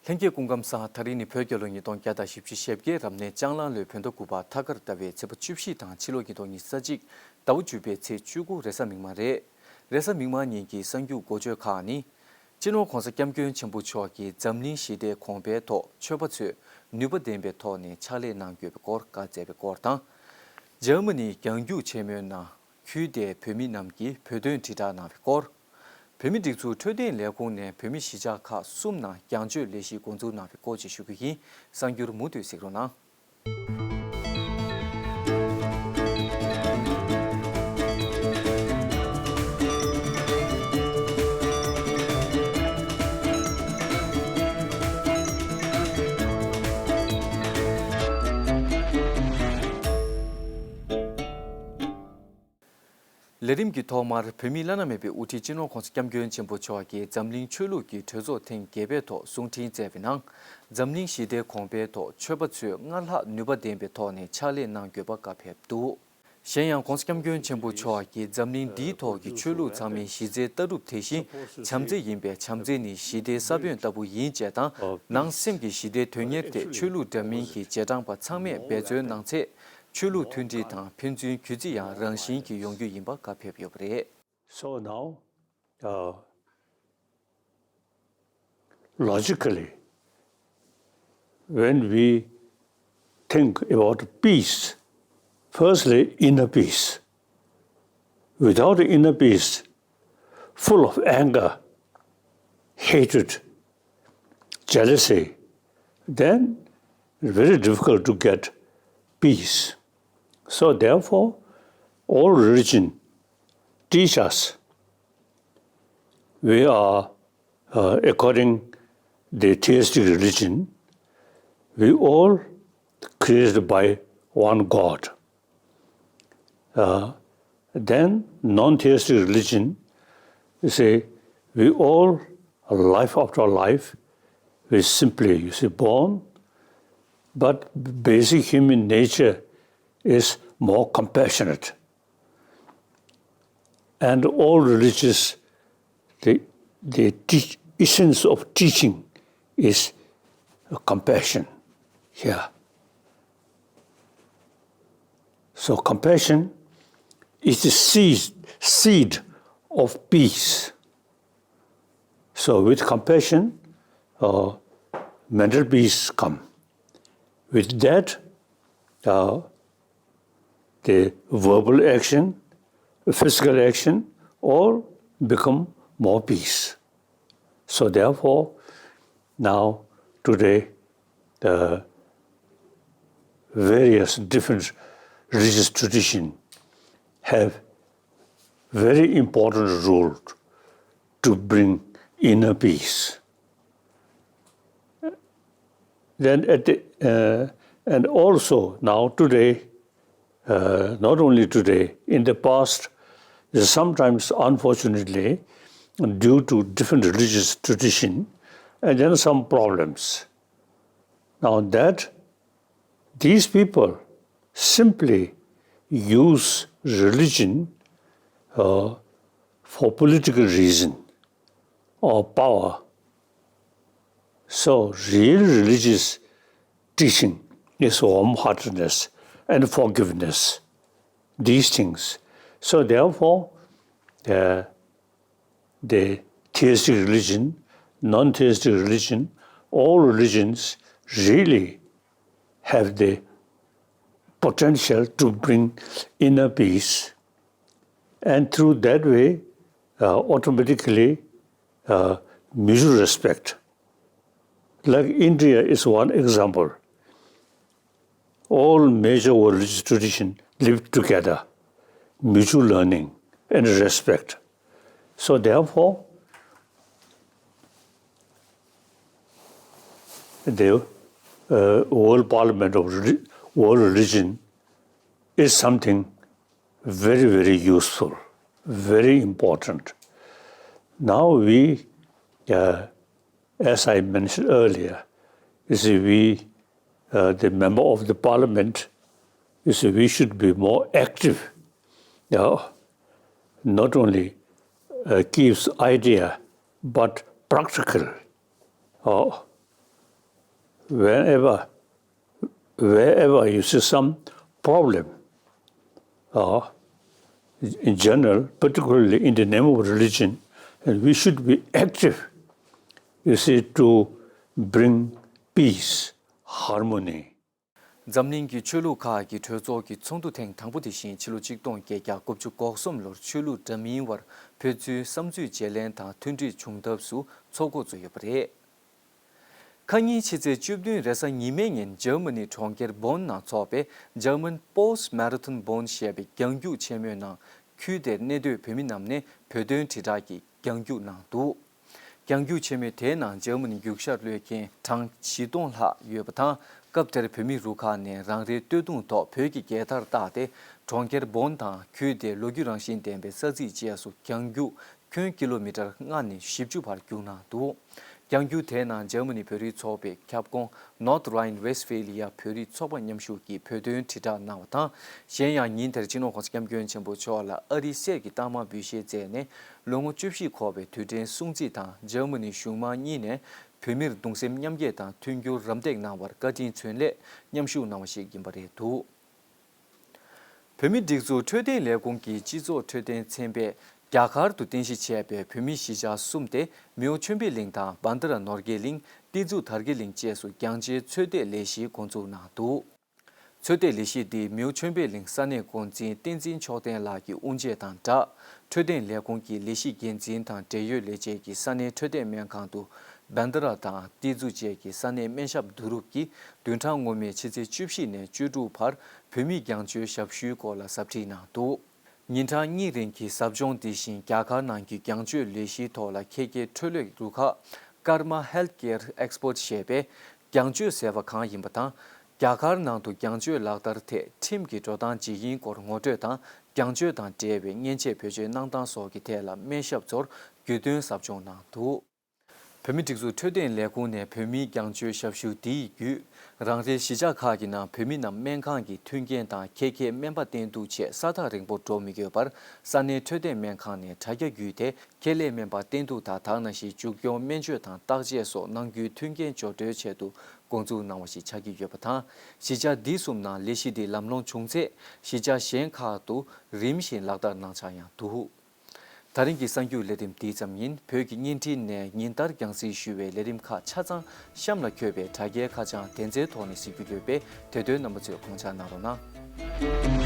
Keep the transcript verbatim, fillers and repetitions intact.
ལྷན་རྒྱས་སྐུ་ཁམས་བཟང་། ད་རིང་ནི་བོད་རྒྱལ་ལོ་ཉིས་སྟོང་བརྒྱ་དང་བཞི་བཅུ་ཞེ་བརྒྱད། རབ་གནས་ལྕང་གླང་ལོའི་བོད་ཟླ་དགུ་པ་ཐ་སྐར་ཟླ་བའི་ཚེས་པ་བཅུ་བཞི་དང་ཕྱི་ལོ་ཉིས་སྟོང་ཉི་ཤུ་རྩ་གཅིག་ཟླ་བ་བཅུ་པའི་ཚེས་བཅུ་དགུ་རེས་གཟའ་མིག་དམར་རེད། རེས་གཟའ་མིག་དམར་ཉིན་གྱི་གསར་འགྱུར་འགོ་བརྗོད་ཁག་ནི། སྤྱི་ནོར་༧གོང་ས་༧སྐྱབས་མགོན་ཆེན་པོ་མཆོག་གིས་འཛམ་གླིང་ཞི་བདེའི་གོང་འཕེལ་ཐོག་ཆོས་པ་ཚོས་ནུས་པ་ལྡན་པའི་ཐོག་ནས་ཕྱག་ལས་གནང་དགོས་པའི་སྐོར་བཀའ་སྩལ་བའི་སྐོར་དང་། འཇར་མ་ནིའི་རྒྱང་རྒྱུག་ཆེན་མོའི་ནང་ཁུལ་དེའི་བོད་མི་རྣམས་ཀྱིས་བོད་དོན་དྲིལ་བསྒྲགས་གནང་བའི་སྐོར། བོད་མིའི་སྒྲིག་འཛུགས་འཕྲོད་བསྟེན་ལས་ཁུངས་ནས་བོད་མི་གཞིས་ཆགས་ཁག་གསུམ་ནང་རྒྱང་སྐྱོད་ལས་གཞི་འགོ་འཛུགས་གནང་བའི་སྐོར་བཅས་ཞུ་རྒྱུ་ཡིན། གསར་འགྱུར་མུ་མཐུད་གཟིགས་རོགས་གནང་། ལས་རིམ་གྱི་ཐོག་མར་བོད་མིའི་བླ་ན་མེད་པའི་དབུ་ཁྲིད་སྤྱི་ནོར་༧གོང་ས་༧སྐྱབས་མགོན་ཆེན་པོ་མཆོག་གིས་འཛམ་གླིང་ཆོས་ལུགས་ཀྱི་གྲོས་ཚོགས་ཐེངས་བརྒྱད་པའི་ཐོག་གསུང་འཕྲིན་སྩལ་བའི་ནང་། འཛམ་གླིང་ཞི་བདེའི་གོང་འཕེལ་ཐོག་ཆོས་པ་ཚོས་སྔར་ལྷག་ནུས་པ་ལྡན་པའི་ཐོག་ནས་ཕྱག་ལས་གནང་དགོས་པ་བཀའ་ཕེབས་འདུག། གཞན་ཡང་༧གོང་ས་༧སྐྱབས་མགོན་ཆེན་པོ་མཆོག་གིས་འཛམ་གླིང་འདིའི་ཐོག་གི་ཆོས་ལུགས་ཚང་མའི་གཞི་རྩའི་ལྟ་གྲུབ་དེ་བཞིན་བྱམས་བརྩེ་ཡིན་པས། བྱམས་བརྩེ་ནི་ཞི་བདེའི་ས་བོན་ལྟ་བུ་ཡིན་ཅེས་དང་། ནང་སེམས་ཀྱི་ཞི་བདེའི་དོན་གཉེར་ཐད་ཆོས་ལུགས་འདྲ་མིན་གྱི་རྗེས་འབྲང་པ་ཚང་མས་འབད་བརྩོན་གནང་ཚེ། ཆོས་ལུགས་མཐུན་སྒྲིལ་དང་ཕན་ཚུན་གུས་བརྩི་ཡང་རང་བཞིན་གྱིས་ཡོང་རྒྱུ་ཡིན་པ་བཀའ་ཕེབས་ཡོད་པ་རེད། So now, uh, logically, when we think about peace, firstly, inner peace. Without inner peace, full of anger, hatred, jealousy, then very difficult to get peace. So therefore, all religion teach us we are, uh, according the theistic religion, we all created by one God. Uh, then non-theistic religion, you see, we all, life after life, we simply, you see, born, but basic human nature is more compassionate. And all religious, the, the teach, essence of teaching is compassion here. So compassion is the seed, seed of peace. So with compassion, uh, mental peace come. With that, uh, the verbal action, physical action, all become more peace. So therefore, now today, the various different religious tradition have very important role to bring inner peace. Then at the, uh, and also now today, uh, not only today, in the past, sometimes unfortunately, due to different religious tradition, and then some problems. Now that these people simply use religion, uh, for political reason or power. So real religious teaching is warm-heartedness and forgiveness, these things. So therefore, uh, the theistic religion, non-theistic religion, all religions really have the potential to bring inner peace, and through that way, uh, automatically, uh, mutual respect. Like India is one example. All major religious tradition live together, mutual learning and respect. So therefore, the, uh, World Parliament of Reli-, World Religion is something very, very useful, very important. Now we, uh, as I mentioned earlier, you see, we, uh, the member of the parliament, you see, we should be more active. You know, not only, uh, gives idea, but practical. Uh, Whenever, wherever you see some problem, uh, in general, particularly in the name of religion, and we should be active, you see, to bring peace, harmony. འཛམ་གླིང་གི་ཆོས་ལུགས་ཁག་གི་གྲོས་ཚོགས་ཀྱི་ཚོགས་འདུ་ཐེངས་དང་པོ་དེ་བཞིན་ཕྱི་ལོ་ཆིག་སྟོང་བརྒྱད་བརྒྱ་དགུ་བཅུ་གོ་གསུམ་ལོར་ཆོས་ལུགས་འདྲ་མིན་བར་འབོད་ཚུལ་བསམ་ཚུལ་བརྗེ་ལེན་དང་མཐུན་སྒྲིལ་བྱུང་ཐབས་སུ་ཚོགས་འགོ་བཙུགས་ཡོད་པ་རེད། ཁ་ཉིན་ཕྱི་ཚེས་བཅུ་བདུན་རེས་གཟའ་ཉི་མའི་ཉིན་འཇར་མ་ནི་གྲོང་ཁྱེར་བོན་ནང་འཚོགས་པའི་German Post Marathon Bonn ཞེས་པའི་རྒྱང་རྒྱུག་ཆེན་མོའི་ནང་ཁུལ་དེར་གནས་སྡོད་བོད་མི་རྣམས་ནས་བོད་དོན་དྲིལ་བསྒྲགས་ཀྱི་རྒྱང་རྒྱུག་གནང་འདུག་རྒྱང་རྒྱུག་ཆེན་མོའི་དེའི་ནང་འཇར་མ་ནི་རྒྱུག་ཤར་གློད་མཁན་གྲངས་བཞི་སྟོང་ལྷག་ཡོད་པ་དང་། སྐབས་དེར་བོད་མི་རུ་ཁག་ནས་རང་རེའི་སྟོད་ཐུང་ཐོག་བོད་ཀྱི་རྒྱལ་དར་བཏགས་ཏེ་གྲོང་ཁྱེར་བོན་དང་ཁུལ་དེའི་ལོ་རྒྱུས་རང་བཞིན་ལྡན་པའི་ས་ཚིགས་བཅས་སུ་རྒྱང་རྒྱུག་ཁྱོན་ཀི་ལོ་མི་ཊར་ལྔ་ནས་བཞི་བཅུ་བར་རྒྱུགས་གནང་འདུག་རྒྱང་རྒྱུག་དེའི་ནང་འཇར་མ་ནི་བོད་རིགས་ཚོགས་པའི་ཁྱབ་ཁོངས་North Rhine-Westphalia བོད་རིགས་ཚོགས་པ་མཉམ་ཞུགས་ཀྱིས་བོད་དོན་དྲིལ་བསྒྲགས་གནང་བ་དང་། གཞན་ཡང་ཉིན་དེར་སྤྱི་ནོར་༸གོང་ས་༸སྐྱབས་མགོན་ཆེན་པོ་མཆོག་ལ་ཨ་རིའི་གསེར་གྱི་རྟགས་མ་འབུལ་བཞེས་མཛད་ནས། ལོ་ངོ་བཅུ་བཞི་འཁོར་བའི་དུས་དྲན་སྲུང་བརྩི་དང་འཇར་མ་ནི་གཞུང་མང་གཉིས་ནས་བོད་མིར་གདུང་སེམས་མཉམ་སྐྱེད་དང་མཐུན་འགྱུར་རམ་འདེགས་གནང་བར་བཀའ་དྲིན་མཚོན་སླད་མཉམ་ཞུགས་གནང་བ་ཞིག་ཡིན་པ་རེད་འདུག་བོད་མིའི་སྒྲིག་འཛུགས་འཕྲོད་བསྟེན་ལས་ཁུངས་ཀྱི་སྤྱི་ཚོགས་འཕྲོད་བསྟེན་ཚན་པས་རྒྱ་གར་དུ་རྟེན་གཞི་བྱས་པའི་བོད་མིའི་གཞིས་ཆགས་གསུམ་སྟེ། མིའུ་ཆོས་འཕེལ་གླིང་དང་། བྷན་དྷ་ར་ནོར་གྱི་གླིང་། ཏི་ཛུ་དར་གྱི་གླིང་བཅས་སུ་རྒྱང་ཆེའི་ཚོད་ལྟའི་ལས་གཞི་འགོ་འཛུགས་གནང་འདུག་ཚོད་ལྟའི་ལས་གཞི་འདི་མིའུ་ཆོས་འཕེལ་གླིང་ས་གནས་འགོ་འཛིན་བསྟན་འཛིན་མཆོག་ལྡན་ལགས་ཀྱི་དབུ་འབྱེད་དང་སྦྲགས། འཕྲོད་བསྟེན་ལས་ཁུངས་ཀྱི་ལས་གཞི་འགན་འཛིན་དང་འབྲེལ་ཡོད་ལས་བྱེད་ཀྱིས་ས་གནས་འཕྲོད་བསྟེན་སྨན་ཁང་དུ། བྷན་དྷ་ར་དང་ཏི་ཛུ་བཅས་ཀྱི་ས་གནས་སྨན་ཞབས་བསྡུ་རུབ་ཀྱིས་བདུན་ཕྲག་སྔོན་མའི་ཕྱི་ཚེས་བཅུ་བཞི་ནས་བཅུ་དྲུག་བར་བོད་མིའི་རྒྱང་སྐྱོད་ཞབས་ཞུའི་སྐོར་ལ་ཟབ་ཁྲིད་གནང་འདུག་ཉིན་གྲངས་གཉིས་རིང་གི་ཟབ་སྦྱོང་འདི་བཞིན་རྒྱ་གར་ནང་གི་རྒྱང་སྐྱོད་ལས་གཞིའི་ཐོག་ལ་ཁེ་ཁེ་འཕྲོ་ལོས་རུ་ཁག་Karma Healthcare Expert ཞེས་པས་རྒྱང་སྐྱོད་ཟེར་བ་གང་ཡིན་པ་དང་། རྒྱ་གར་ནང་དུ་རྒྱང་སྐྱོད་ལག་བསྟར་ཐད་ཁྲིམས་ཀྱི་འགྲོ་སྟངས་ཇི་ཡིན་སྐོར་ངོ་སྤྲོད་དང་། རྒྱང་སྐྱོད་དང་འབྲེལ་བའི་མཉེན་ཆས་བེད་སྤྱོད་གནང་སྟངས་སོགས་ཀྱི་ཐད་ལ་སྨན་ཞབས་ཚོར་རྒྱུས་སྟོན་ཟབ་སྦྱོང་གནང་འདུག་བོད་མིའི་སྒྲིག་འཛུགས་འཕྲོད་བསྟེན་ལས་ཁུངས་ནས་བོད་མིའི་རྒྱང་སྐྱོད་ཞབས་ཞུ་འདི་ཡི་བརྒྱུད། རང་རེའི་གཞིས་ཆགས་ཁག་གི་ནང་བོད་མི་རྣམས་སྨན་ཁང་གི་མཐུན་རྐྱེན་དང་ཁེ་ཁེ་སྨན་པ་བསྟེན་གཏུག་ཆེད་ས་ཐག་རིང་པོ་འགྲོ་མི་དགོས་པར་ས་གནས་འཕྲོད་བསྟེན་སྨན་ཁང་ནས་དྲ་རྒྱ་བརྒྱུད་དེ་ཁེ་ལས་སྨན་པ་བསྟེན་གཏུག་དང་དེ་ནང་བཞིན་མཇུག་སྐྱོར་སྨན་བཅོས་དང་བརྟག་དཔྱད་སོགས་གནང་རྒྱུའི་མཐུན་རྐྱེན་སྦྱོར་སྤྲོད་ཆེད་དུ་འགོ་འཛུགས་གནང་བ་ཞིག་ཆགས་ཀྱི་ཡོད་པ་དང་། གཞིས་ཆགས་འདི་གསུམ་ནང་ལས་གཞི་འདི་ལམ་ལྷོང་བྱུང་ཚེ་གཞིས་ཆགས་གཞན་ཁག་ཏུ་རིམ་བཞིན་ལག་བསྟར་གནང་འཆར་ཡང་འདུག་ད་རིང་གི་གསར་འགྱུར་ལས་རིམ་འདི་ཙམ་ཡིན། བོད་ཀྱི་བརྙན་འཕྲིན་ནས་ཉིན་ལྟར་རྒྱང་སྲིང་ཞུ་བའི་ལས་རིམ་ཁག་ཆ་ཚང་གཤམ་ལ་འཁོད་པའི་དྲ་རྒྱའི་ཁ་བྱང་དེ་ཚོའི་ཐོག་ནས་གཟིགས་རྒྱུ་ཡོད་པས། དེ་དོན་རྣམ་པ་ཚོས་དགོངས་འཇགས་གནང་རོགས་གནང་།